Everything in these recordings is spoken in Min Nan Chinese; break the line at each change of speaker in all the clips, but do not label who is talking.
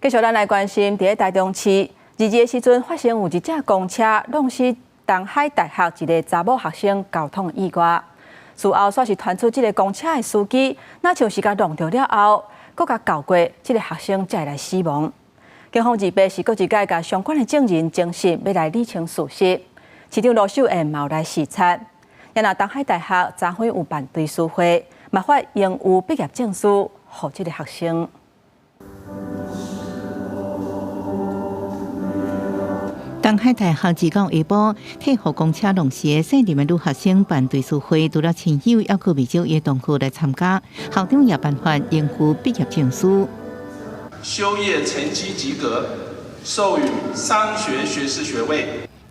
繼續咱來關心，佇咧台中市，二二的時陣發生有一隻公車挵死東海大學一个查某學生交通意外。事後煞是傳出這个公車的司機，若像是共挵著了後，閣共攪過這个學生才會來死亡。警方二八是閣一擺共相關的證人偵訊，欲來理清事實。市長盧秀燕嘛有來視察。也若東海大學昨昏有辦追思會，嘛發榮譽畢業證書予這个學生。
東海大學二九下晡，替予公車挵死的姓林的女學生辦追思會，除了親友，猶閣袂少伊的同學來參加。校長也頒發榮譽畢業證書。
修業成績及格，授予商學學士學位。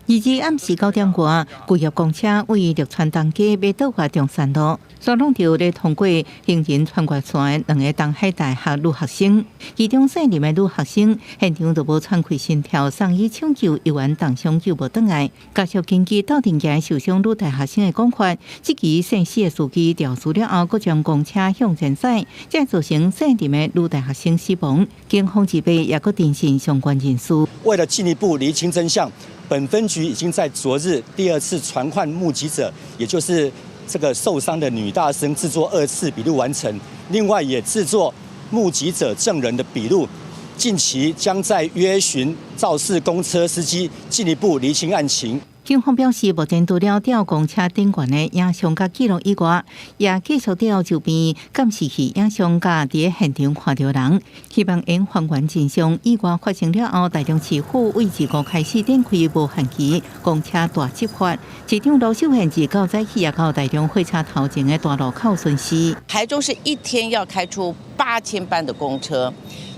二二暗時9點外，舊業公車位綠川東街欲倒回中山路，煞挵著咧通過行人穿越線的兩个東海大學女學生，其中姓林的女學生現場就無喘氣心跳，送醫搶救，猶原重傷救無轉來。家屬根據鬥陣行受傷女大學生的講法，這支姓施的司機肇事了後，閣將公車向前駛，才造成姓林的女大學生死亡。警方這邊也閣偵訊相關人士。
為了進一步釐清真相，本分局已經在昨日第二次傳喚目擊者，也就是這個受傷的女大生，製作二次筆錄完成。另外，也製作目擊者證人的筆錄。近期將再約詢肇事公車司機，進一步釐清案情。
警方表示，目前除了調公車頂懸的影像佮記錄以外，也繼續調周邊監視器影像，佮佇現場看著人，希望會還原真相。意外發生了後，台中市府對25開始展開無限期公車大執法。市長盧秀燕自較早起也到台中火車頭前的大路口巡視。
台中市一天要開出8000班的公車，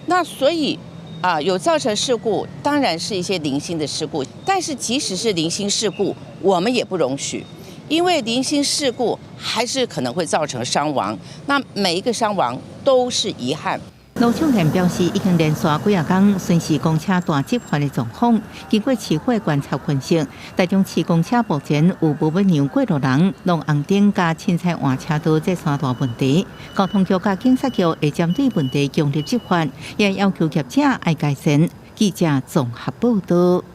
那所以啊，有造成事故，當然是一些零星的事故。但是即使是零星事故，我們也不容許，因為零星事故還是可能會造成傷亡。那每一個傷亡都是遺憾。
盧秀燕表示，已經連續幾仔工巡視公車大執法的狀況，經過市府觀察分析，台中市公車目前有無欲讓過路人、挵紅燈佮凊彩換車道這三大問題。交通局佮警察局會針對問題強力執法，也要求業者愛改善。記者綜合報道。